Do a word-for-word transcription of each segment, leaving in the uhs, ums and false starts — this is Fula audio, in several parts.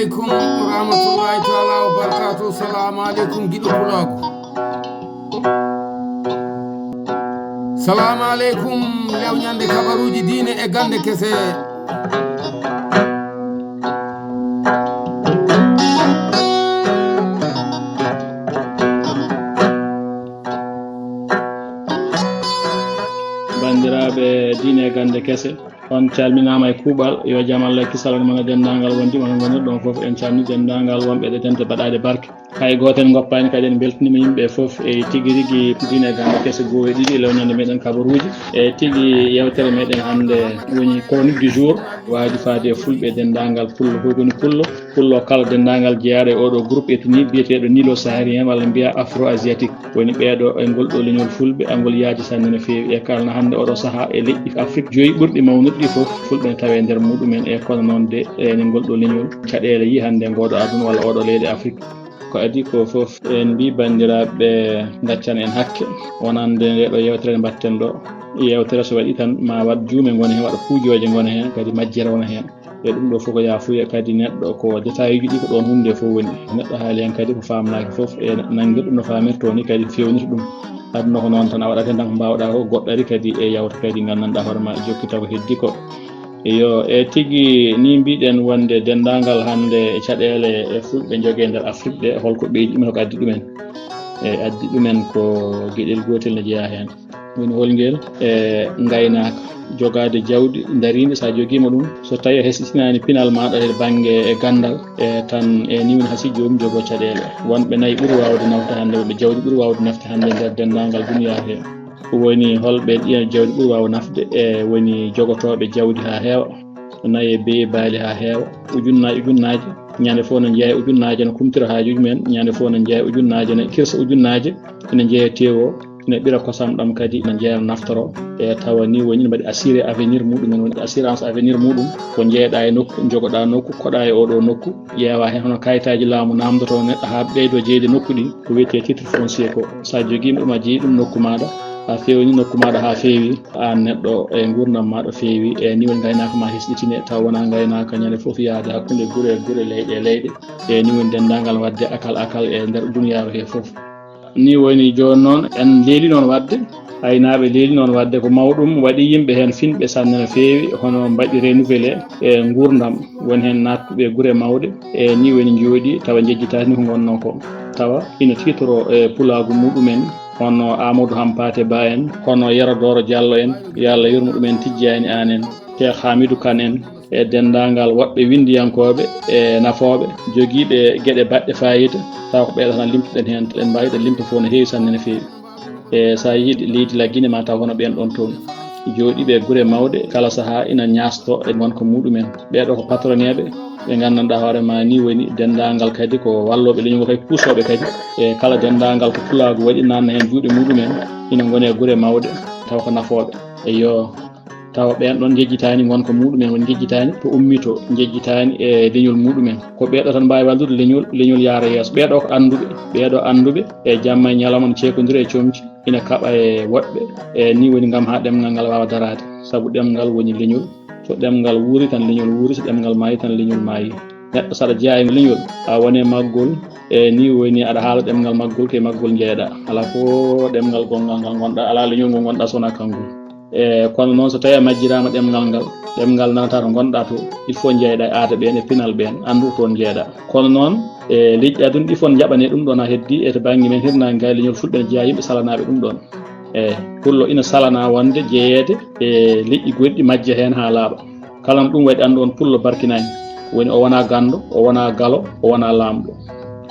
Aleykum wa rahmatullahi taala wa barakatuh. Salamu aleykum, giɗo pulaagu. Salamu aleykum, lewñande kabaruuji diine e gannde kese. Banndiraaɓe diine e gannde kese, on calminaama e kuuɓal. Yo jam Allah e kisal won e mon e denndaangal wondiiɓe, onon ngonirɗon fof. En calmini denndaangal wonɓe e ɗe dente baɗaaɗe barke. Hay gooto en ngoppaani kadi, en mbeltiniima yimɓe fof. E tigi rigi, diine e gannde kese, goowe ɗiɗi, lewñande meɗen kabaruuji. E tigi yewtere meɗen hannde woni chronique du jour, waaju faade e fulɓe e denndaangal pullo, hoy woni pullo. Pullo kala, denndaangal jeyaaɗo e oɗo groupe ethnique biyeteeɗo nilo-saharien walla mbiya afro-asiatique. Woni ɓeeɗo e ngol ɗo leñol fulɓe, angol yaaji sanne no feewi. E kalna hannde oɗo sahaa e leƴƴi Afrik joyi ɓurɗi mawnude ɗi fof, fulɓe ne tawe nder muɗumen. E kono noon de, e ngol ɗo leñol, caɗeele yi hannde ngoɗo aduna walla oɗo leyɗe Afrik. Ko adii ko fof, en mbii banndiraaɓe, ngaccan en hakke wonande nde ɗo yewtere mbaɗten ɗo. Yewtere so waɗi tan, ma waɗ juume ngona heen, waɗa puujooje ngona heen, kadi majjere wona heen. E ɗum ɗo fof ko yaafuya kadi neɗɗo, ko détail uji ɗi ko ɗoon huunde fof woni. Neɗɗo haali heen kadi ko faamnaaki fof, e neɗɗo nanngir ɗum no faamirtoo ni kadi feewnita ɗum. Aduna ko noon tan, a waɗat heen tan ko mbaawɗaa ko, goɗɗo ari kadi e yawta kadi nganndanɗaa hoore ma, jokkita ko heddi ko. Iyo, e tigi ni mbiɗen wonde denndaangal hannde e caɗeele e fulɓe njogee nder Afrik ɗe, holko ɓeydi ɗumen, ko addi ɗumen? E addi ɗumen ko geɗel gootel ne jeyaa heen. Woni hol ngel? E ngaynaaka, jogaade jawdi ndariindi, so a jogiima ɗum, so tawi a hesɗitinaani pinal maaɗa e bannge e ganndal, e tan e ni woni hasi joomum jogoo caɗeele. Wonɓe nayi ɓuri waawde nafde hannde, wonɓe jawdi ɓuri waawde nafde hannde nder denndaangal duniyaaru he. Woni holɓe ɗiya jawdi ɓuri waawa nafde? E woni jogotooɓe jawdi haa heewa, nayi e beyi baali haa heewa, ujunnaaji ujunnaaji, ñande fof no njeeya ujunnaaje, no kumtira haajuuji mumen, ñande fof no njeeya ujunnaaje, no kirsa ujunnaaje, ina njeeya teewo, ina ɓira kosam ɗam kadi, ina njeeya naftoro. E tawa ni woni ina mbaɗi assuré avenir muɗumen, woni assurance avenir muɗum, ko njeeyɗaa e nokku, njogoɗaa nokku, koɗaa e oɗo nokku, ƴeewa heen hono kayitaaji laamu naamndotoo neɗɗo haa ɓeydoo jeyde nokku ɗi, ko wiyetee titre foncier ko. So a jogiima ɗum, a jeyi ɗum nokku maaɗa, a feewni nokku maaɗa haa feewi, aan neɗɗo e nguurndam maaɗa feewi, e ni woni ngaynaaka ma hesɗitine, taw wonaa ngaynaaka ñande fof yahde hakkunde gure e gure, leyɗe e leyɗe, e ni woni denndaangal waɗde akal akal e nder duniyaaru he fof. Ni woni jooni noon, en leeli noon waɗde, aynaaɓe leeli noon waɗde ko mawɗum waɗi yimɓe heen finɓe sanne no feewi, hono mbaɗi renouvelé e nguurndam, woni heen naattuɓe gure mawɗe, e ni woni njooɗi tawa njejjitaani ko ngonnoo ko. Tawa ina tiitoroo e pulaagu muɗumen, hono Amadou Hampate Ba en, hono Yero Doro Diallo en, yo Allah yurmo ɗum en, Tijjaani Aan en, Cheikh Hamidou Kane en, e denndaangal woɗɓe winndiyankooɓe e nafooɓe, jogiiɓe geɗe baɗɗe faayiida, tawa ko ɓeeɗo tan limtuɗen heen, en mbaawi ɗe limta fof no heewi sanne no feewi. E so a yiɗi leydi Lagine ma taw hono ɓeen ɗoon toon. Jooɗiiɓe e gure mawɗe, kala sahaa ina ñaasto e ngonka muɗumen. Ɓeeɗo ko patroneeɓe, ɓe nganndanɗaa hoore ma ni woni denndaangal kadi ko wallooɓe leñol ngol, kadi kuusooɓe kadi. E kala denndaangal ko pulaagu waɗi naatna heen juuɗe muɗumen, ina ngoni e gure mawɗe, taw ko nafooɓe. Eyyo. Tawa ɓeen ɗoon njejjitaani ngonka muɗumen, woni njejjitaani to ummitoo, njejjitaani e leñol muɗumen. Ko ɓeeɗo tan mbaawi wallude leñol, leñol yaara yeeso. Ɓeeɗo ko annduɓe, ɓeeɗo annduɓe e jamma e ñalawma no ceekondira e comci, ina kaɓa e woɗɓe. E ni woni ngam haa ɗemngal ngal waawa daraade. Sabu ɗemngal woni leñol. So ɗemngal wuuri tan leñol wuuri, so ɗemngal maayi tan leñol maayi. Neɗɗo so aɗa jeyaa e leñol, a woni e maggol, e ni woni aɗa haala ɗemngal maggol, ko e maggol njeeyɗaa. Alaa fof ɗemngal gonngal ngal ngonɗaa, alaa leñol ngol ngonɗaa so wonaa kanngol. E kono noon, so tawii a majjiraama ɗemngal ngal, ɗemngal nanataa to ngonɗaa to, il faut njeeyɗaa e aada ɓeen e pinal ɓeen, anndu toon njeeyɗaa. Kono noon, e leƴƴi aduna ɗi fof njaɓanii ɗum ɗoon haa heddii, e to bannge men hirnaange gaa, leñol fulɓe ne jeyaa yimɓe salanaaɓe ɗum ɗoon. E pullo ina salanaa wonde jeyeede e leƴƴi goɗɗi, majja heen haa laaɓa. Kala no ɗum waɗi, anndu on pullo barkinaani. Woni o wonaa ganndo, o wonaa galo, o wonaa laamɗo.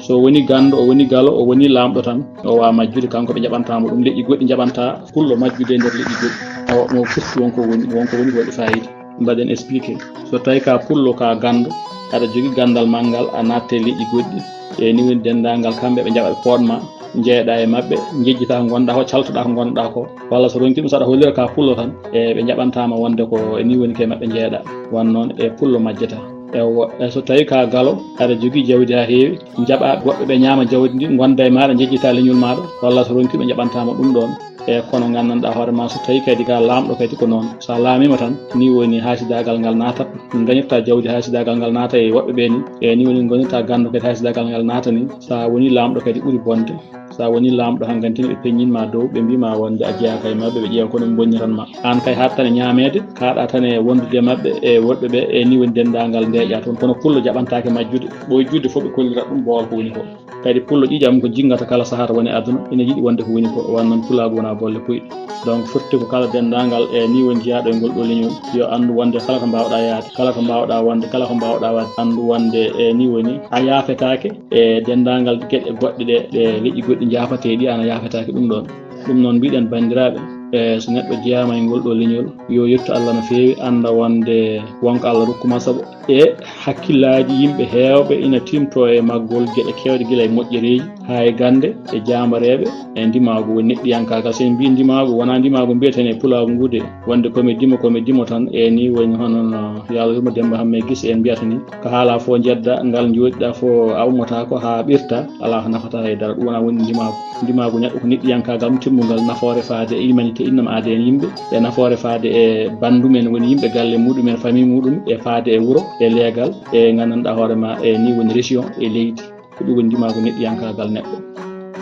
So o woni ganndo, o woni galo, o woni laamɗo tan, o waawaa majjude, kanko ɓe njaɓantaa mo ɗum. Leƴƴi goɗɗi njaɓantaa pullo majjude e nder leƴƴi goɗɗi. Tawa mo firti won ko woni, won ko woni ko waɗi faayiida. Mbaɗen expliqué. So tawii ka pullo, ka ganndo, aɗa jogii ganndal ma ngal, a naatte e leƴƴi goɗɗi. E ni woni denndaangal kamɓe ɓe njaɓa ɓe poɗ ma, njeeyɗaa e maɓɓe, njejjitaa ko ngonɗaa ko, caltoɗaa ko ngonɗaa ko. Walla so ronki ɗum, so aɗa hollira ka pullo tan, e ɓe njaɓantaa ma wonde ko e ni woni ko e maɓɓe njeeyɗaa. Wan noon e pullo majjata. Ewo, e so tawii ka galo, aɗa jogii jawdi haa heewi, njaɓaa woɓɓe ɓe ñaama jawdi ndi, ngonda e maaɗa, njejjitaa leñol maaɗa. Walla so ronki ɓe njaɓantaa ma ɗum ɗoon. E kono nganndanɗaa hoore ma, so tawii kadi ka laamɗo kadi ko noon. So a laamiima tan, ni woni haasidaagal ngal naatat, dañirta jawdi haasidaagal ngal naata e woɓɓe ɓee ni. E ni woni ngonirta ganndo kadi haasidaagal ngal naata ni. So a woni laamɗo kadi ɓuri bonde. So a woni laamɗo hankantin ɓe peññin ma dow, ɓe mbii ma wonde a jeyaaka e maɓɓe, ɓe ƴeewa kono ɓe mbonniran ma. Aan kay haɗ tan e ñaameede, kaaɗa tan e wondude e maɓɓe e woɗɓe ɓe, e ni woni denndaangal ndeeƴa toon. Kono pullo jaɓantaake majjude, ɓooy juutde fof ɓe kollira ɗum boowal ko woni ko. Kadi pullo ƴiƴam ko jinngata kala sahaa to woni e aduna, ina yiɗi wonde ko woni ko, wano noon pulaagu wona bolle puyɗe. Donc firti ko kala denndaangal e ni woni jeyaaɗo e ngol ɗoo leñol, yo anndu wonde kala ko mbaawɗaa yaade, kala ko mbaawɗaa wonde, kala ko mbaawɗaa waɗde, anndu wonde e ni woni a yaafetaake e denndaangal geɗe goɗɗe ɗe, ɗe leƴƴi goɗɗi njaafate ɗi, aan a yaafetaake ɗum ɗoon. Ɗum noon mbiɗen banndiraaɓe, e so neɗɗo jeyaama e ngol ɗoo leñol, yo yettu Allah no feewi, annda wonde wonko Allah rokkuma sabu e hakkillaaji yimɓe heewɓe ina tiimtoo e maggol geɗe keewɗe gila e moƴƴereeji haa e gannde e jaambareeɓe e ndimaagu woni neɗɗiyankaagal. So en mbii ndimaagu, wonaa ndimaagu mbiyeten e pulaagu ngu de, wonde ko mi dimo, ko mi dimo tan, e ni woni hono no Yallah yurmo Demmba Hammee Gise en mbiyata ni, ko haalaa fof njedda, ngal njooɗiɗaa fof a ummotaako haa ɓirta, alaa ko nafata hay dara, ɗum wonaa woni ndimaagu. Ndimaagu neɗɗo ko neɗɗiyankaagal mum timmungal, nafoore faade e humanité, innama aade en yimɓe, e nafoore faade e banndum en, woni yimɓe galle muɗum en, famille muɗum, e faade e wuro, e leegal, e nganndanɗaa hoore ma, e ni woni région, e leydi. Ko ɗum woni ndimaagu neɗɗiyankaagal neɗɗo.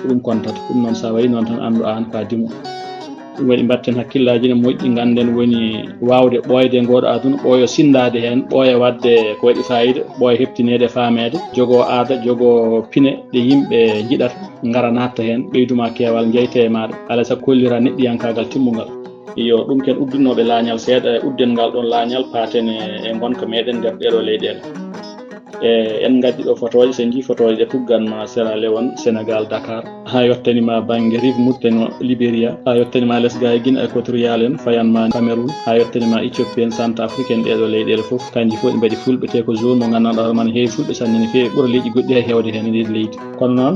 Ko ɗum kontata. Ɗum noon, so a wayi noon tan, anndu aan ko a dimo. Ɗum waɗi mbatten hakkillaaji ne moƴƴi, ngannden woni waawde ɓooyde e ngooɗo aduna, ɓooyo sinndaade heen, ɓooya waɗde ko waɗi faayiida, ɓooya heɓtineede e faameede, jogoo aada, jogoo pine ɗe yimɓe njiɗata, ngara naatta heen, ɓeydu ma keewal, njeyte e maaɗa, alaa e sago kollira neɗɗiyankaagal timmungal. Iyo, ɗum ken uddinooɓe laañal seeɗa e udden ngal ɗoon laañal, paaten e, e ngonka meɗen nder ɗeeɗoo leyɗeele. E, en ngaddi ɗo fotooje, so en njii fotooje ɗe tuggan ma Sierra Leone, Sénégal, Dakar, haa yottani ma bannge Rive Mauritanie, Liberia, haa yottani ma les gars e Guinée Équatoriale en, fayan ma Cameroun, haa yottani ma Éthiopie en, Centrafrique en, ɗeeɗoo leyɗeele fof, kanji fof ɗi mbaɗi fulɓe, te ko zone mo nganndanɗaa hoore ma ne heewi fulɓe sanne, ne feewi, ɓura leƴƴi goɗɗi hay heewde heen e nder leydi. Kono noon,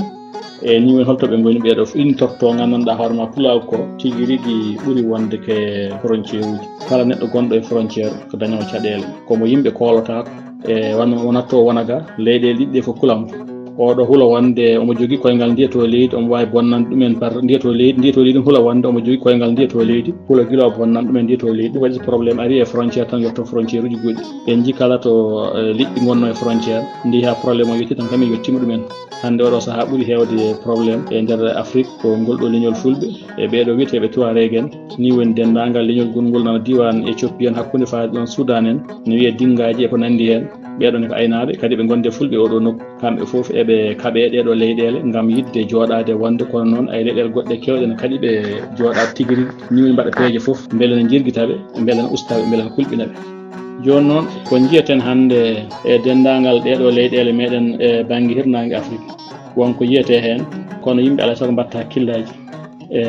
e ni woni holto ɓe ngoni ɓeeɗo fof, intorto nganndanɗaa hoore ma pulaagu ko tigi rigi ɓuri wonde ke frontière uji. Kala neɗɗo gonɗo e frontière ko dañoowo caɗeele. Ko mo yimɓe koolotaako. E wano wonatto wona ga leyɗeele ɗiɗi ɗe fof kulamo. Oɗo hula wonde omo jogii koyngal ndiyato leydi, omo waawi bonnande ɗumen par ndiyato leydi, ndiyato leydi hula wonde omo jogii koyngal ndiyato leydi, hula gila o bonnande ɗumen ndiyato leydi. Ɗum waɗi so problème ari e frontière tan yotto frontière uji goɗɗi. En njii kala to, eh, liɗɗi ngonno e frontière, ndi ha problème o yetti tan kam en yettima ɗumen. Hannde oɗo sahaa ɓuri heewde problème e nder Afrique ko ngol ɗo leñol fulɓe e ɓeeɗo wiyeteeɓe Tuareg en. Ni woni denndaangal leñol gongol nana diiwaan Éthiopie en, hakkunde faade ɗon Soudan en, no wiyee Dinngaaji e ko nanndi heen. Ɓeeɗo ne ko aynaaɓe, kadi ɓe ngonde fulɓe oɗo nokku. Kamɓe fof eɓe kaɓee ɗeeɗo leyɗeele ngam yiɗde jooɗaade wonde, kono noon ay leyɗeele goɗɗe keewɗe ne kaɗi ɓe jooɗaade tigi rigi. Ni woni mbaɗa peeje fof, mbele ne njirgita ɓe, mbele ne usta ɓe, mbele ne kulɓina ɓe. Jooni noon, ko njiyeten hannde e denndaangal ɗeeɗo leyɗeele meɗen e bannge hirnaange Afrik, won ko yiyetee heen, kono yimɓe alaa e sago mbaɗta hakkillaaji. E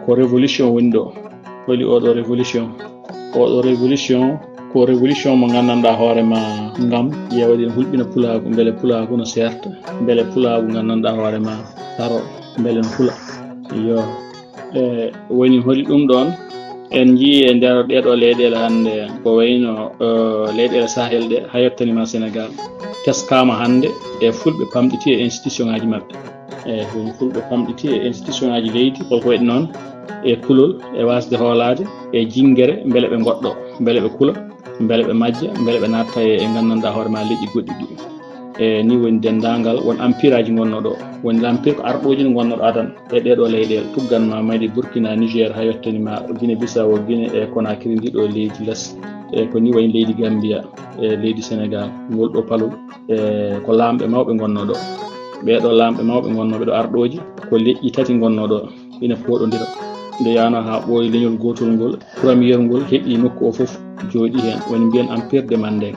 ko révolution woni ɗo. Holi oɗo révolution? Oɗo révolution ko révolution mo nganndanɗaa hoore ma ngam ƴeewde ene hulɓina pulaagu, mbele pulaagu no seerta, mbele pulaagu nganndanɗaa hoore ma taro, mbele no hula. Iyo. E woni holi ɗum ɗoon, en njii e nder ɗeeɗo leyɗeele hannde, ko wayno, eh, leyɗeele Sahel ɗe, haa yottani ma Sénégal, teskaama hannde e fulɓe pamɗiti e institution ŋaaji maɓɓe. E woni fulɓe pamɗiti e institution ŋaaji leydi, holko waɗi noon e kulol, e waasde hoolaade, e jinngere, mbele ɓe ngoɗɗo, mbele ɓe kula, mbele ɓe majja, mbele ɓe natta e, e nganndanɗaa hoore ma leƴƴi goɗɗi ɗi. E ni woni denndaangal won empire aji ngonnoo ɗo. Woni l'empire ko arɗooji no ngonnoo ɗo adan e ɗeeɗo leyɗeele. Tuggan ma Mali, Burkina, Niger, haa yottani ma Guinée Bissau, Guinée e Conakry, ndi ɗo leydi les. E ko ni wayi leydi Gambia, e leydi Sénégal, ngol ɗo palol. E ko laamɓe mawɓe ngonnoo ɗo. Ɓeeɗo laamɓe mawɓe ngonnoo ɓe ɗo arɗooji, ko leƴƴi tati ngonnoo ɗo. Ina pooɗondira. Nde yaano haa ɓooyi leñol gootol ngol, premier ngol heɓi nokku o fof jooɗi heen. Woni mbiyen Empire de Mandeng.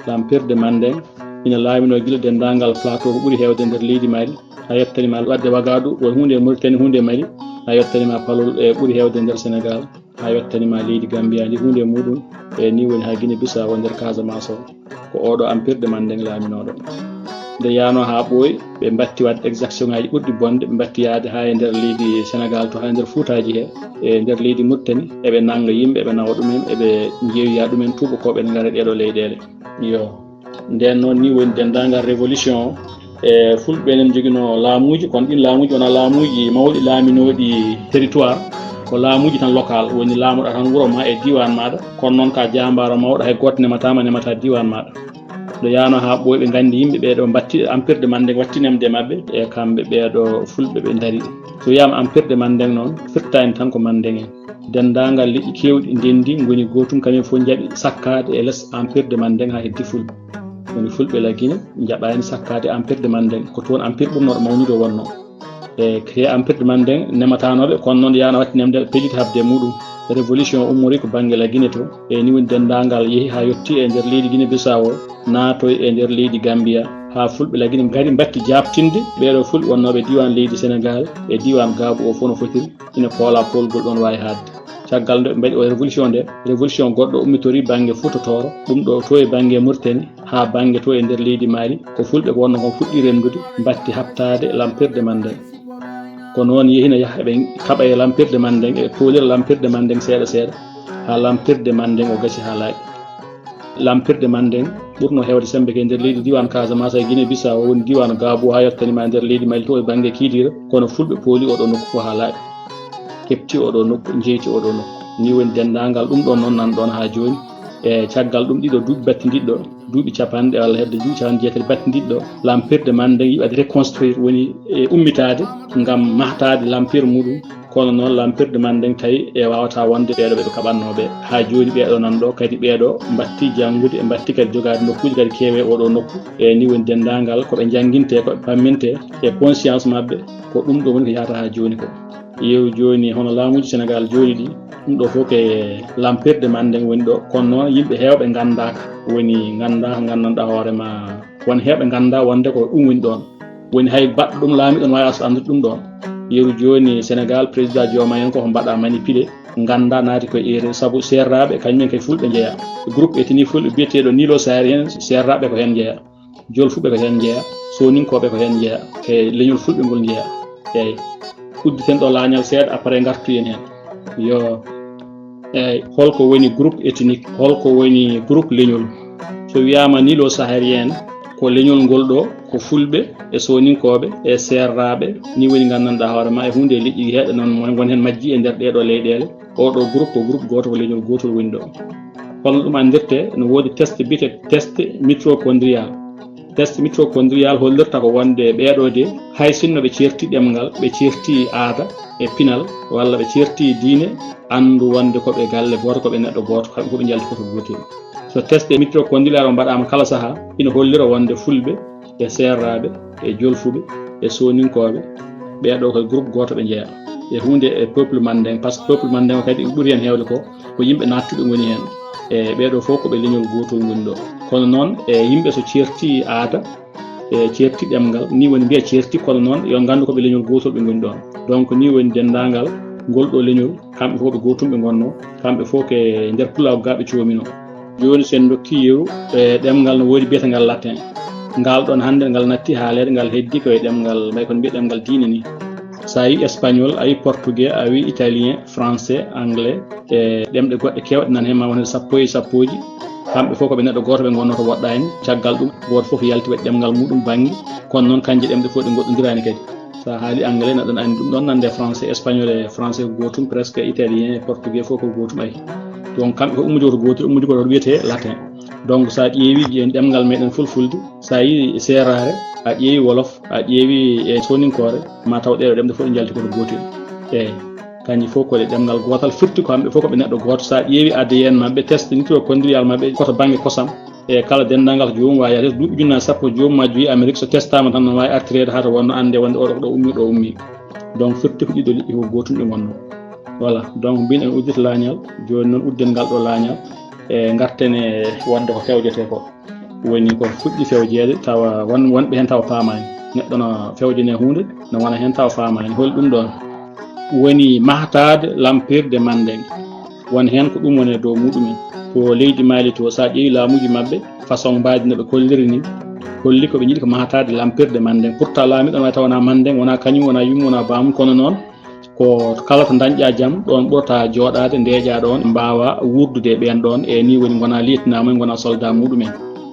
L'Empire de Mandeng ina laaminoo gila denndaangal plateau ko ɓuri heewde nder leydi Mali. A yottani ma wadde Wagaadu, won huunde e Mauritanie, huunde e Mali. A yottani ma palol e ɓuri heewde nder Sénégal. A yottani ma leydi Gambia ndi huunde e muɗum. E ni woni haa Guinée Bissau nder Casamance o. Ko oɗo Empire de Mandeng laaminoo ɗo. Nde yaano haa ɓooyi, ɓe mbatti wadde exaction ŋaaji ɓurɗi bonde, ɓe mbatti yaade haa e nder leydi Sénégal to, haa e nder Fuutaaji he, e nder leydi Mauritanie, eɓe nannga yimɓe, eɓe nawa ɗumen, eɓe njeeyoya ɗumen tuubakooɓe ene ngara e ɗeeɗo leyɗeele. Iyo. Ndeen noon ni woni denndaangal révolution o, E fulɓe enen joginoo laamuuji, kono ɗin laamuuji wonaa laamuuji mawɗi laaminooɗi territoire, ko laamuuji tan local, woni laamoɗaa tan wuro ma e diiwaan maaɗa, kono noon ka jaambaaro mawɗo, hay gooto nemataa ma, nemataa diiwaan maaɗa. Ɗo yaano haa ɓooyi ɓe nganndi yimɓe ɓee ɗo mbatti Empire de Mandeng, watti nemde maɓɓe, e kamɓe ɓee ɗo fulɓe ɓe ndari. So wiyaama Empire de Mandeng noon, firtaani tan ko Mandeng en. Denndaangal leƴƴi keewɗi ndenndi ngoni gootum, kañum fof njaɓi sakkaade e les Empire de Mandeng haa heddi fulɓe. Woni fulɓe la Guinée njaɓaani sakkaade Empire de Mandeng, ko toon empire ɓurnooɗo mawnude wonnoo. E he Empire de Mandeng nematanooɓe, kono noon yaano watti nemde pelliti habde e muɗum. Révolution ummori ko bannge la Guinée to, e ni woni denndaangal yehi haa yotti e nder leydi Guinée Bissau, naatoy e nder leydi Gambia, haa fulɓe la Guinée ngari mbatti jaaɓtinde ɓee ɗo fulɓe wonnooɓe diiwaan leydi Sénégal e diiwaan Gaabu o fof no fotiri, ina poola poolgol ɗoon waawi haaɗde. Caggal nde ɓe mbaɗi o révolution nde, révolution goɗɗo ummitori bannge Fuuta Tooro, ɗum ɗo to e bannge Mauritanie, haa bannge to e nder leydi Mali, ko fulɓe ko wonnoo kon fuɗɗi remdude, mbatti haɓtaade l'Empire de Mandeng. Ko noon yehina yaha, eɓe kaɓa e l'Empire de Mandeng, e poolira l'Empire de Mandeng seeɗa seeɗa, haa l'Empire de Mandeng o gasi haa laaɓi. L'Empire de Mandeng ɓurno heewde semmbe ko e nder leydi diiwaan Casamance e Guinée Bissau, woni diiwaan Gaabu haa yottani ma e nder leydi Mali to e bannge Kidira, kono fulɓe pooli oɗo nokku fof haa laaɓi. Keɓti oɗo nokku, njeyti oɗo nokku. Ni woni denndaangal ɗum ɗoon noon nan ɗoon haa jooni. E caggal ɗum ɗiɗo duuɓi battindiɗɗo, duuɓi capanɗe walla hedde duuɓi capanɗe jeetati battindiɗɗo, l'Empire de Mandeng yiɗi waɗde reconstruire, woni e ummitaade ngam mahtaade l'Empire muɗum. Kono noon l'Empire de Mandeng tawi e waawataa wonde ɓee ɗo ɓe ɓe kaɓannoo ɓe. Haa jooni ɓee ɗo nan ɗo kadi ɓee ɗo mbatti janngude, e mbatti kadi jogaade nokkuuji kadi keewe oɗo nokku. E ni woni denndaangal ko ɓe njanngintee, ko ɓe pammintee e conscience maɓɓe, ko ɗum ɗo woni ko yahata haa jooni ko. Yeru jooni hono laamuuji Sénégal jooni ɗi, ɗum ɗo fof ko e l'Empire de Mandeng woni ɗo. Kono noon yimɓe heewɓe nganndaaka, woni nganndaa ko nganndanɗaa hoore ma. Won heewɓe nganndaa wonde ko ɗum woni ɗoon. Woni hay baɗɗo ɗum laamiɗo no waawi as-, anndude ɗum ɗoon. Yeru jooni Sénégal, président Diomaye en ko mbaɗa manipulé, nganndaa naati ko e erreur, sabu seerraaɓe kañum en kay fulɓe njeyaa. Groupe ethnique fulɓe biyeteeɗo Nilo Saharien, seerraaɓe ko heen njeyaa. Jolfuɓe ko heen njeyaa, Sooninkooɓe ko heen njeyaa, e leñol fulɓe ngol njeyaa. Eey, udditen ɗo laañal seeɗa, après ngartoyen heen. Yo, eey, holko woni groupe ethnique, holko woni groupe leñol? So wiyaama Nilo Saharien, ko leñol ngol ɗo, ko fulɓe, e Sooninkooɓe, e seerraaɓe, ni woni nganndanɗaa hoore ma, e huunde e leƴƴi heeɗe noon, mo won heen majji e nder ɗee ɗo leyɗeele. Oɗo groupe ko groupe gooto, ko leñol gootol woni ɗo. Holno ɗum anndirtee? No woodi test biyetee test mitochondrial. Test mitochondrial hollirta ko wonde ɓee ɗo de, hay sinno ɓe ceerti ɗemngal, ɓe ceerti aada e pinal, walla ɓe ceerti diine, anndu wonde ko ɓe galle gooto, ko ɓe neɗɗo gooto, kamɓe fof ɓe njalti koto gootol. So test mitochondrial o mbaɗaama kala sahaa, ina hollira wonde fulɓe, e seerraaɓe, e jolfuɓe, e sooninkooɓe, ɓee ɗo koye groupe gooto ɓe njeyaa. E huunde e peuple Mandeng, par ce que peuple Mandeng o kadi ɓuri heen heewde ko, ko yimɓe naattuɓe ngoni heen. E ɓee ɗo fof ko ɓe leñol gootol ngoni ɗo. Kono noon, e yimɓe so ceerti aada, e ceerti ɗemngal, ni woni mbiya ceerti, kono noon yo nganndu ko ɓe leñol gootol ɓe ngoni ɗoon. Donc ni woni denndaangal ngol ɗo leñol, kamɓe fof ɓe gootum ɓe ngonnoo, kamɓe fof ko e nder pulaagu gaa ɓe coominoo. Jooni, so en ndokkii yeru, e ɗemngal no woodi biyetengal latin. Ngal ɗoon hannde ngal natti haaleede, ngal heddi ko e ɗemngal, mbay kono mbiya ɗemngal diine ni. So a yii espagnol, a yii portugais, a yii italien, français, anglais, e ɗemɗe goɗɗe keewɗe nan heen, ma wonde sappo e sappooji. Kamɓe fof ko ɓe neɗɗo gooto ɓe ngonnoo to woɗɗaani. Caggal ɗum, gooto fof yalti waɗi ɗemngal muɗum bannge. Kono noon, kanje ɗemɗe fof ɗe ngoɗɗondiraani kadi. So a haali anglais, neɗɗo ne anndi ɗum ɗoon nande français, espagnol e français ko gootum, presque italien e portugais fof ko gootum ay. Donc kamɓe ko ummude ko to gootum, ummude ko to wiyetee latin. Donc so a ƴeewi ƴeen ɗemngal meɗen fulfulde, so a yii seeraare, a ƴeewi wolof, a ƴeewi e soninkoore, ma taw ɗee ɗo ɗemɗe fof ɗe njalti ko to gootel. Eeyi, kañum fof ko ɗe ɗemngal gootal, firti ko kamɓe fof ko ɓe neɗɗo gooto. So a ƴeewi A D N maɓɓe, test mitochondrial maɓɓe, ko to bannge kosam. E kala denndaangal ko joomum waawi yahde, duuɓi ujunnaje sappo joomum ma joyi Amérique, so testaama tan no waawi artireede haa to wonno annde wonde oɗo ko ɗo ummi, ɗo ummi. Donc firti ko ɗiɗo leƴƴi ko gootum ɗi ngonnoo. Voilà, donc mbin en uddita laañal, jooni noon udden ngal ɗo laañal, e ngarten e wonde ko fewjetee ko. Woni ko fuɗɗi fewjeede tawa won, wonɓe heen tawa paamaani. Neɗɗo no fewjene huunde, no wona heen tawa faamaani. Holi ɗum ɗoon? Woni mahtaade l'Empire de Mandeng. Won heen ko ɗum woni e dow muɗumen. To leydi Mali to, so a ƴeewi laamuuji maɓɓe, façon mbaadi no ɓe kolliri ni, holli ko ɓe njiɗi ko mahtaade l'Empire de Mandeng. Pourtant laamiiɗo no waawi taw wonaa Mandeng, wonaa kañum, wonaa yummum, wonaa baamum, kono noon ko kala to ndañƴaa jam, ɗoon ɓurata jooɗaade, ndeeƴaa ɗoon, mbaawa wuurdude e ɓeen ɗoon, e nii woni ngonaa lieutenant mumen, ngonaa soldat muɗumen.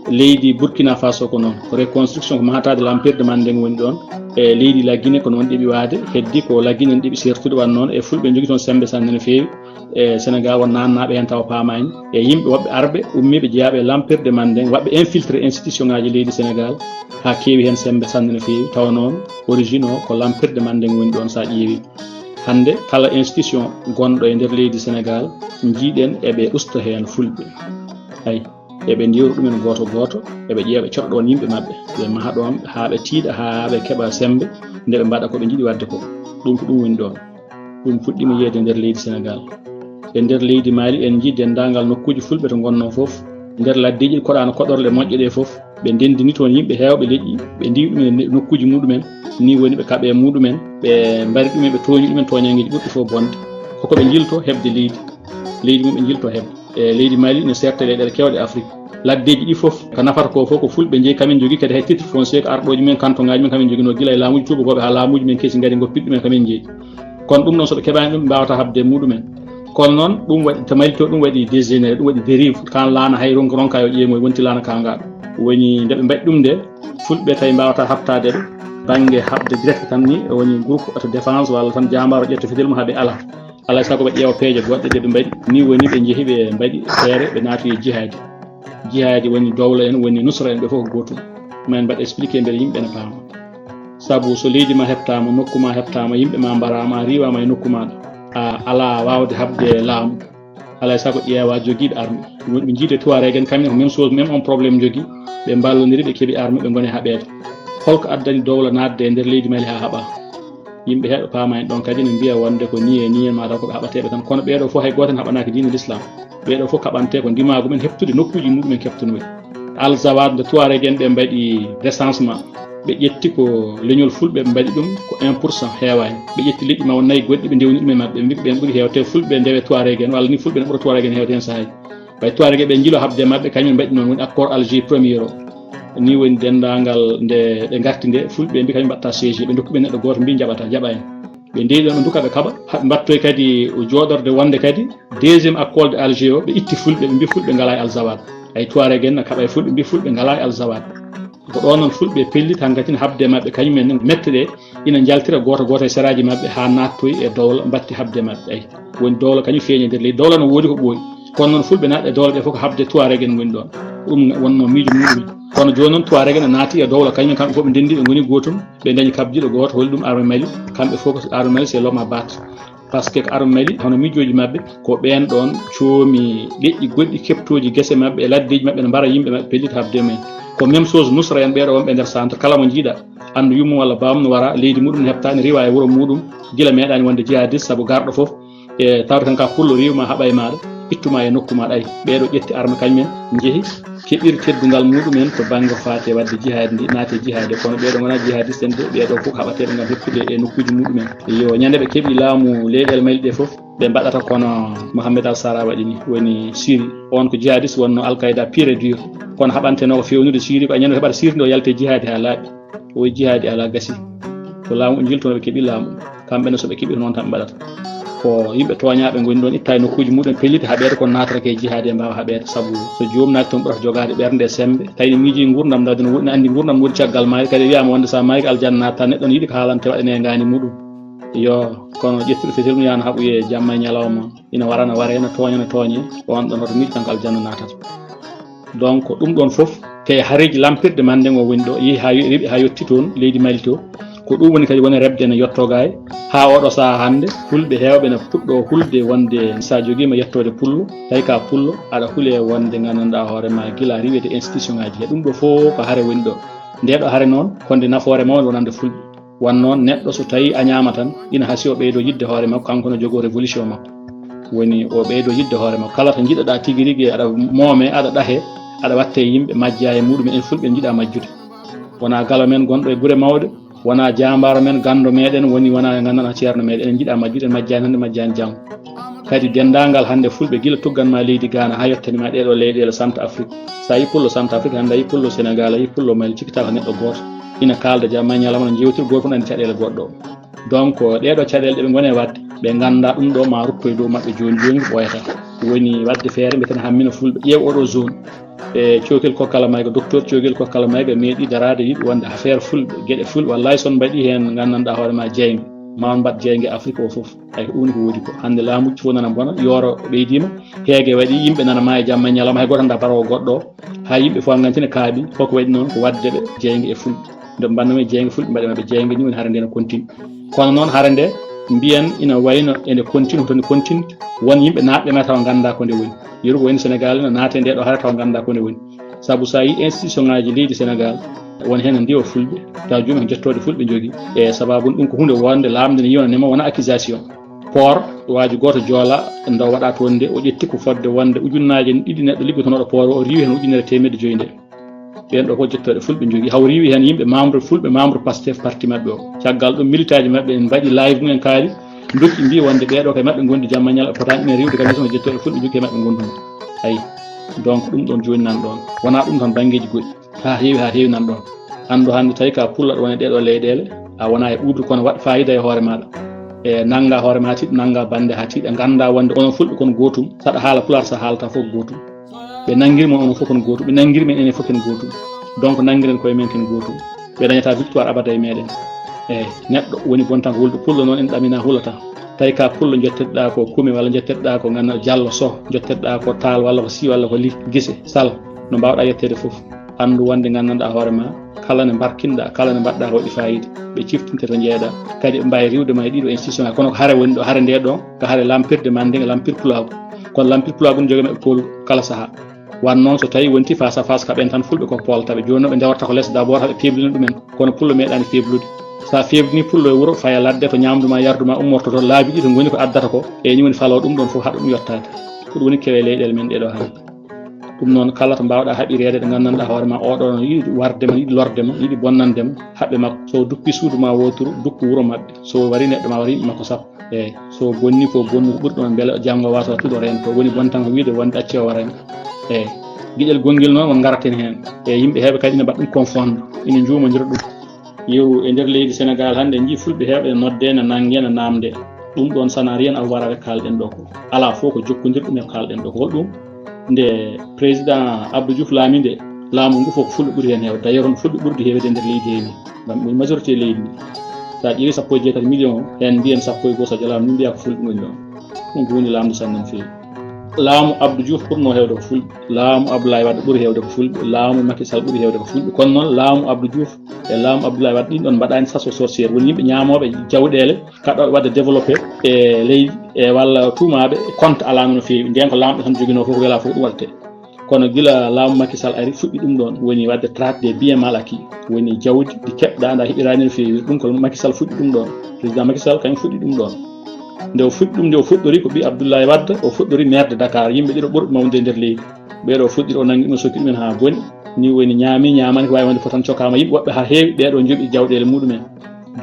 Leydi Burkina Faso ko noon, ko reconstruction, ko mahataade lampirde Mandeng woni ɗoon. E leydi La Guinée ko noon ɗeɓi waade, heddi ko La Guinée ɗeɓi sertude. Wan noon e fulɓe njogii toon semmbe sanne no feewi. E Sénégal won naannaaɓe heen tawa paamaani. E yimɓe woɓɓe arɓe ummiiɓe jeyaaɓe e lampirde Mandeng, waɗɓe infiltré institution ngaaji leydi Sénégal, haa keewi heen semmbe sanne no feewi. Tawa noon origine o ko lampirde Mandeng woni ɗoon so a ƴeewi. Hannde kala institution gonɗo e nder leydi Sénégal, njiiɗen eɓe usta heen fulɓe. Ay, eɓe ndewra ɗumen gooto gooto, eɓe ƴeewa, ɓe coɗa ɗoon yimɓe maɓɓe, ɓe maha ɗoon haa ɓe tiiɗa, haa ɓe keɓa semmbe, nde ɓe mbaɗa ko ɓe njiɗi waɗde ko. Ɗum ko ɗum woni ɗoon. Ɗum fuɗɗiima yiyeede nder leydi Sénégal. E nder leydi Mali, en njii denndaangal nokkuuji fulɓe to ngonnoo fof. Nder laddeeji ɗi koɗaano koɗorle moƴƴe ɗe fof, ɓe ndenndini toon yimɓe heewɓe leƴƴi, ɓe ndiiwi ɗum e nokkuuji muɗumen. Ni woni ɓe kaɓe muɗumen, ɓe mbari ɗumen, ɓe tooñi ɗumen tooñanngeeji ɓurɗi fof bonde. Koko ɓe njilto heɓde leydi. Leydi mum ɓe njilto heɓde. E leydi Mali no seerta leyɗeele keewɗe Afrique. Laddeeji ɗi fof, ko nafata ko fof ko fulɓe njeyi, kamen njogii kadi hay titre foncier, ko arɗooji men, kantoŋaaji men, kamen njoginoo gila e laamuuji tuubakooɓe haa laamuuji men keesi ngari ngoppiti ɗumen, kamen njeyi. Kono ɗum noon, so ɓe keɓaani ɗum, ɓe mbaawata haɓde e muɗumen. Kono noon, ɗum waɗi, to Mali to, ɗum waɗi dégénéré, ɗum waɗi dérive. Kaan laana hay ronka, ronka yo ƴeemoy, wonti laana kaangaaɗo. Woni nde ɓe mbaɗi ɗum nde, fulɓe tawi mbaawata haɓtaade ɓe, bannge haɓde direct tan ni, woni groupe autodéfense walla tan jaambaaro ƴetta fetel mum haa ɓe ala. Alaa e sago ɓe ƴeewa peeje goɗɗe ɗe ɓe mbaɗi. Ni woni ɓe njehi ɓe mbaɗi feere, ɓe naati e jihaadi. Jihaadi woni dowla en, woni nusra en, ɓe fof ko gootum. Ma en mbaɗ expliqué mbele yimɓe ne paama. Sabu so leydi ma heɓtaama, nokku ma heɓtaama, yimɓe ma mbaraama, a riiwaama e nokku maaɗa, a alaa waawde haɓde laamu. Alaa e sago ƴeewa jogiiɓe arme. Woni ɓe njiide Tuareg en, kamɓe ko même chose, même on problème njogii. Ɓe mballondiri, ɓe keɓi arme, ɓe ngoni haɓeede. Holko addani dowla naatde e nder leydi Mali haa haɓa? Yimɓe heewɓe paama en ɗoon kadi ne mbiya wonde ko nii e nii en, maa taw ko ɓe haɓateeɓe tan. Kono ɓee ɗoo fof hay gooto en haɓanaaki diine l'islam. Ɓee ɗoo fof kaɓantee ko ndimaagu men heɓtude nokkuuji muɗumen keɓtunooɗi. Al Zawad, nde Tuareg en ɓe mbaɗi recensement, ɓe ƴetti ko leñol fulɓe, ɓe mbaɗi ɗum ko un pour cent, heewaani. Ɓe ƴetti leƴƴi ma won nayi goɗɗi, ɓe ndewni ɗum e maɓɓe, ɓe mbi ko ɓeen ɓuri heewde. Te fulɓe ndewe Tuareg en, walla ni fulɓe ne ɓura Tuareg en heewde heen sahaaji. Ɓay Tuareg ɓe njilo haɓde maɓɓe, kañum mbaɗi noon, woni accord Alger premier o. Ni woni denndaangal nde ɓe ngarti nde, fulɓe mbi kañum mbaɗta siégé, ɓe ndokki ɓe neɗɗo gooto, mbi jaɓata, jaɓa en. Ɓe ndewi ɗoon, ɓe ndukka, ɓe kaɓa, haa ɓe mbattoy kadi jooɗorde wonde kadi deuxième accord de Alger o, ɓe itti fulɓe, ɓe mbi fulɓe ngalaa e Al Zawad. Ay Tuareg en na kaɓa e fulɓe, mbi fulɓe ngalaa e Al Zawad. Ko ɗoon noon fulɓe pellit hankadi ne haɓde maɓɓe, kañum en ne mette ɗe ina njaltira gooto gooto e seraaji maɓɓe haa naattoy e dowla, mbatti haɓde maɓɓe. Ay, woni dowla kañum feeñi e nder leydi. Dowla no woodi ko ɓooyi. Kono noon fulɓe naatɓe e dowla ɓe fof ko haɓde Tuareg en woni ɗoon. Ɗum wonnoo miijo muɗum. Kono jooni noon Tuareg en naati e dowla, kañum kamɓe fof ɓe ndenndi, ɓe ngoni gootum, ɓe ndañi kabjiɗo gooto, holi ɗum arme Mali, kamɓe fof ko arme Mali, c'est l'homme à battre. Parce que ko arme Mali, hono miijooji maɓɓe, ko ɓeen ɗoon coomi leƴƴi goɗɗi, keɓtooji gese maɓɓe e laddeeji maɓɓe, ne mbara yimɓe maɓɓe, pellit haɓde mumen. Ko même chose nusra en ɓee ɗoo wonɓe e nder centre, kala mo njiiɗa, anndu yummum walla baawum no wara, leydi muɗum ne heɓtaani, riiwa e wuro muɗum, gila meeɗaani wonde jihadiste, sabu garɗo fof, e tawde tan ka pullo, riiwma haɓa e maaɗa, ittuma e nokku maaɗa. Ay, ɓee ɗoo ƴetti arme kañum en, njehi, keɓiri teddungal muɗum en to bannge faati e waɗde jihaadi ndi, naati e jihaadi o. Kono ɓee ɗoo ngonaa jihadiste en de, ɓee ɗoo fof ko haɓateeɓe ngam heɓtude e nokkuuji muɗum en. Yo ñande ɓe keɓi laamu leyɗeele Mali ɗe fof, ɓe mbaɗata kono Mohamed Al Sara waɗi ni, woni Syrie. On ko jihadiste wonnoo Al Qaeda pur et dur. Kono haɓantenoo ko feewnude Syrie, ko a ñande heɓata Syrie nde o yalti e jihaadi haa laaɓi. O wiyi jihaadi alaa, gasi. Ko laamu o jiltunoo, ɓe keɓi laamu. Kamɓe ne, so ɓe keɓi, ko noon tan ɓe mbaɗata. Ko yimɓe tooñaaɓe ngoni ɗoon, itta e nokkuuji muɗum, pelliti haɓeede, kono naatata ko e jihaadi e mbaawa haɓeede. Sabu so joomum naati toon, ɓurata jogaade ɓernde e semmbe. Tawi ne miijii nguurndam, ndaade no woɗɗi, ne anndi nguurndam no woodi caggal maayde, kadi wiyaama wonde so a maayii ko aljanna naatataa, neɗɗo ne yiɗi ko haalantee waɗanee ngaandi muɗum. Yo, kono ƴettuɗo fetel mum yaha na haɓoyee jamma e ñalawma, ina wara na waree, na tooña na tooñee, on ɗoon hoto miijo tan ko aljanna naatata. Donc, ɗum ɗoon fof, ko e hareeji lampirde Mandeng o woni ɗo, yehi haa yo-, rewi haa yotti toon leydi Mali to. Ko ɗum woni kadi woni reɓde ene yottoo gaay. Haa oo ɗoo sahaa hannde, fulɓe heewɓe ene puɗɗoo hulde wonde so a jogiima yettoode pullo, tawi ka pullo, aɗa hulee wonde nganndanɗaa hoore ma gila riiwete institution ngaaji he. Ɗum ɗoo fof ko hare woni ɗo. Ndee ɗoo hare noon, ko nde nafoore mawnde wonande fulɓe. Wan noon, neɗɗo so tawii añaama tan, ina hasii o ɓeydoo yiɗde hoore makko, kanko ne jogoo révolution makko. Woni o ɓeydoo yiɗde hoore makko. Kala to njiɗɗaa tigi rigi, aɗa moomee, aɗa ɗahee, aɗa wattee yimɓe, majjaa e muɗum en, fulɓe njiɗaa majjude. Wonaa galo men gonɗo e gure mawɗe, wonaa jaambaaro men, ganndo meɗen, woni wonaa nganndanɗaa ceerno meɗen, en njiɗaa majjude, en majjaani hannde, majjaani janngo. Kadi denndaangal hannde fulɓe gila tuggan ma leydi Gaana haa yottani ma ɗee ɗoo leyɗeele Centre Afrique. So a yii pullo Centre Afrique, hannde a yii pullo Sénégal, a yii pullo Mali, cikkitaaka neɗɗo gooto. Ina kaalda jamma e ñalawma, no njeewtiri, gooto fof no anndi caɗeele goɗɗo o. Donc, ɗee ɗoo caɗeele ɗe ɓe ngoni e waɗde, ɓe nganndaa ɗum ɗoo ma rutto e dow maɓɓe jooni jooni ko ɓooyata. Woni waɗde feere, mbiyeten hammina fulɓe, ƴeew oo ɗoo zone. E Cokil Kokkala Mayga, docteur Cokil Kokkala Mayga meeɗi daraade, yiɗi wonde affaire fulɓe, geɗe fulɓe. Wallahi, so on mbaɗi heen, nganndanɗaa hoore ma jeynge, ma on mbaɗ jeynge Afrique o fof. Ay, ko ɗum woni ko woodi ko. Hannde laamuuji fof nana mbona, yooro ɓeydiima, heege waɗi, yimɓe nana maaya jamma e ñalawma, hay gooto anndaa baroowo goɗɗo o. Haa yimɓe fof nganntina kaaɓi, koko waɗi noon ko waɗde ɓe jeynge e fulɓe. Nde mbanno men jeynge fulɓe, mbaɗe maɓɓe jeynge, ni woni hare nde no continue. Kono noon hare nde mbiyen ina wayno ene continue, hoto nde continue, won yimɓe naatɓe ma tawa nganndaa ko nde woni. Yeru ko woni Sénégal ina naate nde ɗo hare tawa nganndaa ko nde woni. Sabu so a yii institution ngaaji leydi Sénégal, won heen ndiwa fulɓe, tawa joomum ko jettoode fulɓe njogii. E sababu ɗum ko huunde wonde laamde ne yiwna nema wona accusation. Port, waaju gooto joola, nde o waɗa toon nde, o ƴetti ko fodde wonde ujunnaaje ɗiɗi neɗɗo liggotonooɗo port o, o riiwi heen ujunere teemedde joyi nde. Ɓeen ɗo ko jettooɗe fulɓe njogii, haw riiwi heen yimɓe membre fulɓe, membre Pastef parti maɓɓe o. Caggal ɗum, militaaji maɓɓe en mbaɗi live mumen kaali, ndokki mbi wonde ɓee ɗo kay maɓɓe ngondi jamma ñala, potaani ɗumen riiwde kam, so jettooɗe fulɓe njogii maɓɓe ngonduma. Ayi, donc ɗum ɗoon jooni nan ɗoon. Wonaa ɗum tan, banngeeji goɗɗi. Haa heewi, haa heewi nan ɗoon. Anndu hannde tawi ka pullo ɗo woni ɗee ɗoo leyɗeele, a wonaa e ɓuuɓri kono waɗ faayida e hoore maaɗa. E nannga hoore ma haa tiiɗ, nannga bannde haa tiiɗ, ngannda wonde onon fulɓe kon gootum, saɗa haala pulaar, sa haalata fof gootum. Ɓe nanngirma onon fof kon gootum, ɓe nanngirma enen fof ken gootum. Donc nanngiren koye men ken gootum. Ɓe dañata victoire abada e meɗen. Eyi, neɗɗo woni bontan ko hulɗo pullo noon en ɗamina hulata. Tawi ka pullo jotteɗa ko Kumi walla jotteɗa ko ganna Jallo Soh, jotteɗa ko Taal walla ko Si walla ko Li Gise Sal. No mbawɗa yettede fof. Anndu wonde nganndanɗaa hoore ma, kala ne mbarkinɗaa, kala ne mbaɗɗaa ko waɗi faayiida. Ɓe ciftinte to njeeɗa, kadi ɓe mbaawi riiwde ma e ɗiɗo institution, kono ko hare woni ɗo, hare nde ɗo, ko hare lampirde mande, lampir pulaagu. Kono lampir pulaagu ne jogii maɓɓe pool kala sahaa. Wan noon so tawi wonti face à face ka ɓen tan fulɓe koko poolata ɓe. Jooni noon ɓe ndewrata ko les d'abord, haɓe peeblina ɗumen. Kono pullo meeɗaani feeblude. Sa feebni pullo e wuro, faya ladde to ñamdu ma, yardu ma, ummorto to laabi ɗi to ngoni ko addata ko. E ni woni falo ɗum ɗon fof haɗa ɗum yottaade. Ko ɗum woni kewe leyɗeele men ɗeɗo hannde. Ɗum noon kala to mbawɗa haɓireede ɗo nganndanɗaa hoore ma oɗo no yiɗi warde ma, yiɗi lorde ma, yiɗi bonnande ma, haɓɓe makko. So duppi suudu ma woturu, duppu wuro maɓɓe. So wari neɗɗo ma wari yimɓe makko sappo. Eyi, so bonni ko bonnude ɓuri ɗon, mbele janngo wasa tuɗo rento. Woni bontan ko wiide wonde acce o warani. Eyi, giƴel gonngel noon won ngaraten heen. E yimɓe heeɓe kadi ina mbaɗa ɗum confondre, ina njuumondira ɗum. Yeru e nder leydi Sénégal hannde en njii fulɓe heewɓe ene nodde, ene nannge, ene naamnde. Ɗum ɗoon ça n'a rien à voir avec kaalɗen ɗo ko. Alaa fof ko jokkondir ɗum e kaalɗen ɗo ko. Holɗum? Nde président Abdou Diouf laami nde, laamu ngu fof ko fulɓe ɓuri heen heewde. D'ailleurs, on fulɓe ɓurdi heewde e nder leydi hee ni. Ngam ɗum majorité leydi ndi. Sa ƴeewi sappo e jeetati million, heen mbiyen sappo e goo so jalaama, min mbiya ko fulɓe ngoni ɗoon. Ɗum ko woni laamde sanne no feewi. Laamu Abdou Diouf ɓurno heewde ko fulɓe. Laamu Abdoulaye Wade ɓuri heewde ko fulɓe. Laamu Macky Sall ɓuri heewde ko fulɓe. Kono noon laamu Abdou Diouf e laamu Abdoulaye Wade ɗin ɗon mbaɗaani chasse aux sorcières. Woni yimɓe ñaamooɓe jawɗeele, kaɗooɓe waɗde développé e leydi, e walla tuumaaɓe compte alaano no feewi. Ndeen ko laamɓe tan joginoo fof ko welaa fof ɗum waɗetee. Kono gila laamu Macky Sall ari, fuɗɗi ɗum ɗoon, woni waɗde traque des biens mal acquis, woni jawdi ndi keɓɗa, nda heɓiraani no feewi. Ɗum ko Macky Sall fuɗɗi ɗum ɗoon. Président Macky Sall kañum fuɗɗi ɗum ɗoon. Nde o fuɗɗi ɗum, nde o fuɗɗori ko ɓii Abdoulaye Wade, o fuɗɗori maire de Dakar, yimɓe ɗiɗo ɓurɓe mawnude e nder leydi. Ɓeeɗo fuɗɗiri o nanngi ɗum, o sokki ɗumen haa boni. Ni woni ñaami, ñaamaani ko waawi wonde fof tan cokaama yimɓe woɓɓe haa heewi, ɓeeɗo njoɓi jawɗeele muɗumen.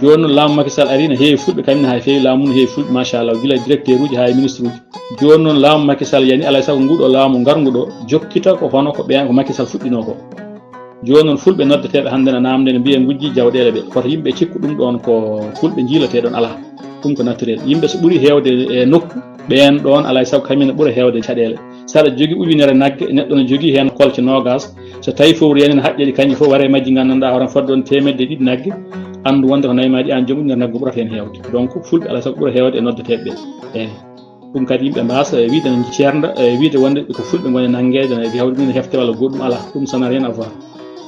Jooni noon laamu Macky Sall ari, no heewi fulɓe, kañum ne haa feewi, laamu no heewi fulɓe, machallah, gila directeur uji haa e ministre uji. Jooni noon laamu Macky Sall yani, alaa e sago nguɗo laamu ngarngu ɗo, jokkita ko hono ko ɓeen ko Macky Sall fuɗɗinoo ko. Jooni noon fulɓe noddeteeɓe hannde no naamnde no mbiya ngujji jawɗeele ɓe. Koto yimɓe cikku ɗum ɗoon ko fulɓe njiilatee ɗoon alaa. Ɗum ko naturel. Yimɓe so ɓuri heewde e nokku, ɓeen ɗoon alaa e sago kañum ne ɓura heewde caɗeele. Saɗa jogii ujunere nagge, neɗɗo no jogii heen kolce noogaas. So tawi fowru yani no haƴƴaɗi kañƴi fof, ware majji nganndanɗaa hoore fodde on teemedde ɗiɗi nagge, anndu wonde ko nayi ma ɗi aan joom ujunere nagge ɓurata heen heewde. Donc fulɓe alaa e sago ɓura heewde e noddeteeɓe ɓe. Eyi. Ɗum kadi yimɓe mbaasa e wiide no ceernda, e wiide wonde ko fulɓe ngoni nanngeede, no e hawri min hefte walla goɗɗum alaa. Ɗum ça n'a rien à voir.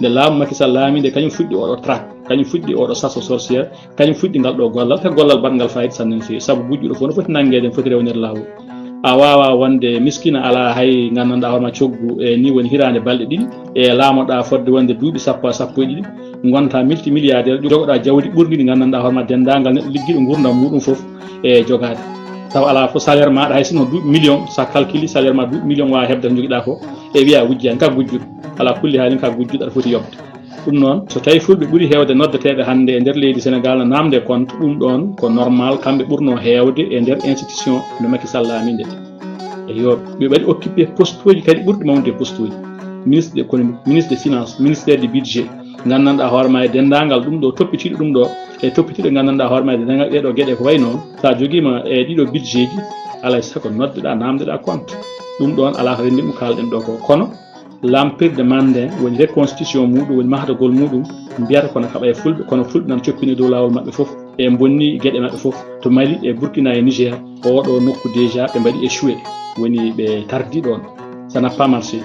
Nde laamu Macky Sall laami nde, kañum fuɗɗi oɗo traque, kañum fuɗɗi oɗo chasse aux sorcières, kañum fuɗɗi ngal ɗo gollal, ko gollal baɗngal fayida sanne no feewi. Sabu gujjuɗo fof no foti nanngeede, no foti rewnede laawol. A waawaa wonde miskina alaa hay nganndanɗaa hoore ma coggu, e ni woni hiraande balɗe ɗiɗi, e laamoɗaa fodde wonde duuɓi sappo, sappo e ɗiɗi, ngonta multimilliardaire, jogoɗaa jawdi ɓurndi ndi nganndanɗaa hoore ma denndaangal neɗɗo liggiiɗo nguurndam muɗum fof e jogaade. Tawa alaa fof salaire maɗa, hay sinno duuɓi million, sa calculi salaire ma duuɓi million waawa heɓde ko njogiɗaa ko, e wiya wujjani ka gujjuɗo. Alaa kulli haalin ka gujjuɗo aɗa foti yoɓde. Ɗum noon, so tawi fulɓe ɓuri heewde noddeteeɓe hannde e nder leydi Sénégal no naamnde compte, ɗum ɗoon ko normal, kamɓe ɓurno heewde e nder institution no Macky Sall laami nde. Eyo, ɓe mbaɗi occupé poste uji kadi ɓurɗi mawnude e poste uji. Ministre de l'économie, ministre de finance, ministère du budget, nganndanɗaa hoore ma e denndaangal ɗum ɗo toppitiiɗo ɗum ɗo, e toppitiiɗo nganndanɗaa hoore ma e denndaangal ɗee ɗo geɗe ko wayi noon, so a jogiima e ɗii ɗo budget ji, alaa e sago noddeɗaa, naamndeɗaa compte. Ɗum ɗoon alaa ko renndin ɗum kaalɗen ɗo ko. Kono Lampirde Mande woni reconstitution muɗum, woni mahdagol muɗum, mbiyata kono kaɓa e Fulɓe, kono Fulɓe nan coppini dow laawol maɓɓe fof, e bonni geɗe maɓɓe fof. To Mali, e Burkina, e Niger, oɗo nokku déjà ɓe mbaɗi échoué, woni ɓe tardi ɗon, ça n'a pas marché.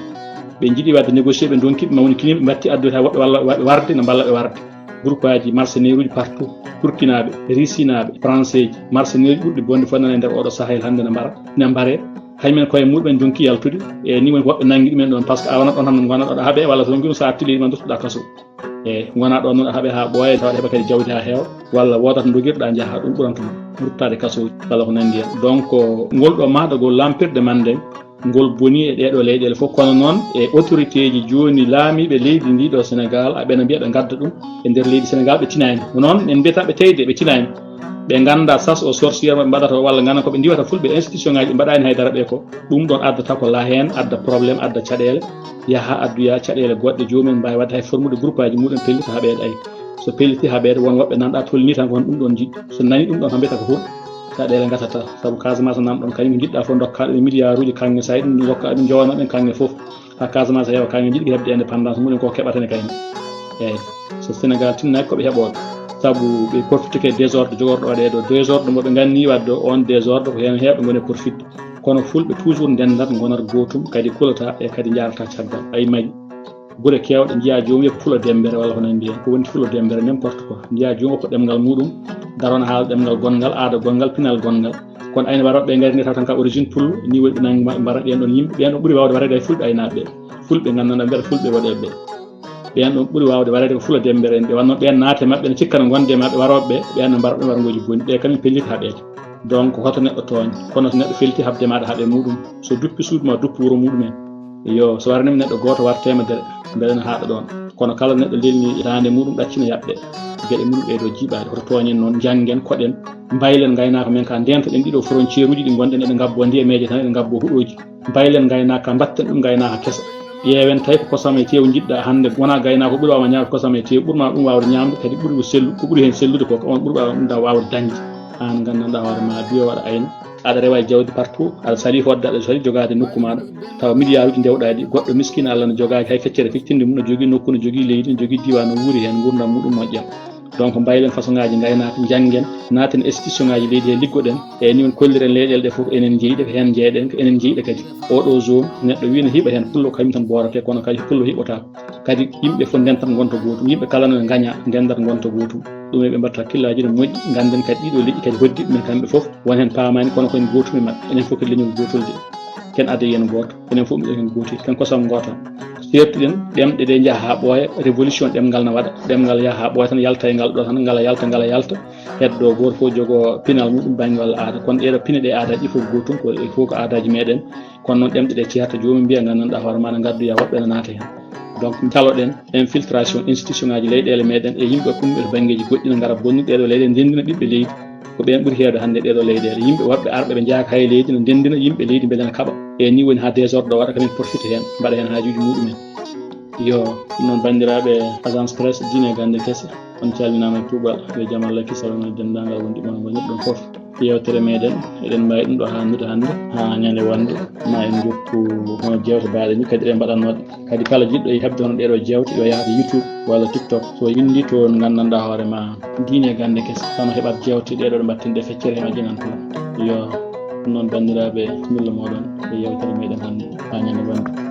Ɓe njiɗi wadde négocier, ɓe donki ɓe mawni kini, ɓe mbatti addoyta woɓɓe walla wa-, warde, no mballa ɓe warde. Groupe aji mercenaire uji partout, Turkinaaɓe, Risinaaɓe, Français ji, mercenaire uji ɓurɗi bonde fof nana e nder oɗo sahayel hannde ne mbara, ne mbare. Hay men koye muɗumen donki yaltude, e ni woni ko woɓɓe nangi ɗumen ɗon, parce que a wonat ɗon tan gona ɗo ɗa haaɓe, walla so ɗum sa arti leydi ma duttoɗa kaso. E gona ɗon noon a haaɓe ha ɓooya, tawa heɓa kadi jawdi ha heewa, walla wodata dogirɗa jaaha, ɗum ɓuranta ma ruttade kaso walla ko nandi hen. Donc, ngol ɗo mahdagol lampirde Mande, ngol boni e ɗeɗo leyɗele fof, kono noon e autorité ji jooni laamiiɓe leydi ndi ɗo Sénégal, aɓena mbiya ɓe ngadda ɗum e nder leydi Sénégal, ɓe tinani. Ko noon en mbiyata ɓe teyde, ɓe tinani. Ɓe ngannda chasse aux sorcières mo ɓe mbaɗata o, walla ngannda ko ɓe ndiwata Fulɓe, institution ngaji ɓe mbaɗani haydara ɓe ko. Ɗum ɗon addata ko la haine, adda problème, adda caɗeele, yaha addoya caɗeele goɗɗe, joomum en mbaawi waɗde hay formude groupe aji muɗum, pellita haɓeede. Ay, so pelliti haɓeede, won woɓɓe nanɗa tolni tan ko hono ɗum ɗon jiɗi. So nani ɗum ɗon kam mbiyata ko huɗo, caɗeele ngatata. Sabu Casamance nan ɗon kañum jiɗɗa fof dokka ɗum e milliard uji kaŋŋe, sa yiɗi ɗum dokka ɗum jowana ɓen kaŋŋe fof. Ha Casamance heewa kañum jiɗi heɓde indépendance muɗum ko keɓata ne kayne. Eyyi, so Sénégal tinnaki ko ɓe heɓoɓe. Sabu ɓe profitike désordre jogorɗo waɗe ɗo. Désordre mo ɓe ganni wadde on désordre ko hen heewɓe gone profit. Kono Fulɓe toujours ndendat, gonat gootum, kadi kulata e kadi njaarata caggal. Ay mari gure kewɗe njiya joomum wiya ko Fulo Dembere walla ko nandi hen. Ko woni Fulo Dembere? N'importe quoi. Njiya joomum ko ɗemngal muɗum, daron haala ɗemngal gonngal, aada gonngal, pinal gonngal. Kono ayno waroɓe ngari nde taw tan ka origine pullo, ni woni ɓe nangi ma-, mbara ɗen ɗon yimɓe. Ɓen ɗon ɓuri wawde wareede e Fulɓe aynaaɓe ɓe. Fulɓe nganndanɗa mbiyata Fulɓe waɗeɓe ɓe. Ɓen ɗon ɓuri wawde wareede ko Fulo Dembere en. Ɓe wanno ɓen naate maɓɓe ne cikkana gonde maɓɓe waroɓe ɓe. Ɓen no mbara ɗum warngoji boni. Ɓe kañum pelliti haɓeede. Donc, hoto neɗɗo tooñ. Kono so neɗɗo felti haɓde maɗa haɓe muɗum. So duppi suudu ma, duppi wuro muɗum en. Yo, so warnima neɗɗo gooto war temedere, mbeɗa na haɗa ɗon. Kono kala neɗɗo lelni daande muɗum, ɗaccina yaɓɓe. Geɗe muɗum ɓeydo jiiɓaade. Hoto tooñen noon, njanngen, koɗen, mbaylen ngaynaaka men ka, ndenta ɗen ɗiɗo frontière uji ɗi gonɗen, eɗen ngabbo ndiyameeje tan, eɗen ngabbo huɗooji. Mbaylen ngaynaaka ka, mbatten ɗum ngaynaaka kesa. Ƴeewen tawi ko kosam e teew njiɗɗa hannde, wona gaynaako ɓuri waawma ñaamde kosam e teew, ɓurma ɗum waawde ñaamde, kadi ɓuri ko sellu, ko ɓuri heen sellude ko, ko on ɓuri waawde ɗum da waawde dañde. Aan nganndanɗaa hoore ma, biyo waɗa ayna, aɗa rewa e jawdi partout, aɗa sali hoɗde, aɗa sali jogaade nokku maaɗa, tawa milliard uji ndewɗaa ɗi, goɗɗo miskiina Allah no jogaaki hay feccere feccinde mum, no jogii nokku, no jogii leydi, no jogii diiwaan, no wuuri heen, nguurndam muɗum moƴƴa. Donc, mbaylen façon ngaaji ngaynaaka, njanngen, naaten institution ngaaji leydi he, liggoɗen. E ni woni kolliren leyɗele ɗe fof, enen njeyɗe ko heen njeyɗen, ko enen njeyɗe kadi. Oɗo zone, neɗɗo wii no hiɓa heen, pullo kañum tan boorate, kono kadi pullo hiɓotaako. Kadi yimɓe fof ndentat ngonta gootum, yimɓe kala no ngaña, ndendat ngonta gootum. Ɗum ɓe mbatta hakkillaaji no moƴƴi, ngannden kadi ɗiɗo leƴƴi kadi hoddi ɗumen kamɓe fof, won heen paamaani, kono ko en gootum e maɓɓe. Enen fof ko leñol gootol de. Ken adayen gooto, enen fof miɗen heen gooti, ken kosam ngoota. Seertuɗen, ɗemɗe ɗe njaha haa ɓooya, révolution ɗemngal na waɗa, ɗemngal yaha haa ɓooya tan, yalta e ngal ɗo tan, ngala yalta, ngala yalta. Heddo gooto fof jogo pinal muɗum bannge walla aada. Kono ɗeɗo pine ɗe aadaaji ɗi fof ko gootum, ko, ɗe fof ko aadaaji meɗen. Kono noon ɗemɗe ɗe ceerta, joomum mbiya nganndanɗaa hoore ma, ne ngaddoya woɓɓe ne naata heen. Donc, caloɗen infiltration institution ngaaji leyɗeele meɗen e yimɓe umɓe to banngeeji goɗɗi ne ngara bonni ɗeɗo leyɗeele, ndenndina ɓiɓɓe leydi. Ko ɓeen ɓuri heewde hannde ɗeɗo leyɗeele. Yimɓe woɓɓe arɓe ɓe njaaka hay leydi ne ndenndina yimɓe leydi, mbele ne kaɓa. E ni woni haa désordre waɗa, kamin profite heen, mbaɗa heen haajuuji muɗumen. Yo, ɗum noon banndiraaɓe Agence Presse, Diine e Gannde Kese, on calminaama e kuuɓal, yo jam Allah e kisal won e denndaangal wondiɓɓe on ngonirɗon fof. Yeewtere meɗen, eɗen mbaawi ɗum ɗo hanndude hannde, haa ñande wonde, ma en njokku hono jeewte baaɗe ni, kadi eɗen mbaɗannooɗe. Kadi kala jiɗɗo e heɓde hono ɗeɗo jeewte, yo yahde YouTube walla TikTok. So winndi toon, nganndanɗaa hoore ma Diine e Gannde Kese, hono heɓat jeewte ɗeɗo ɗe mbatten ɗe feccere he majje nan toon. Yo, ɗum noon banndiraaɓe, bismilla mooɗon e yeewtere meɗen hannde, haa ñande wonde.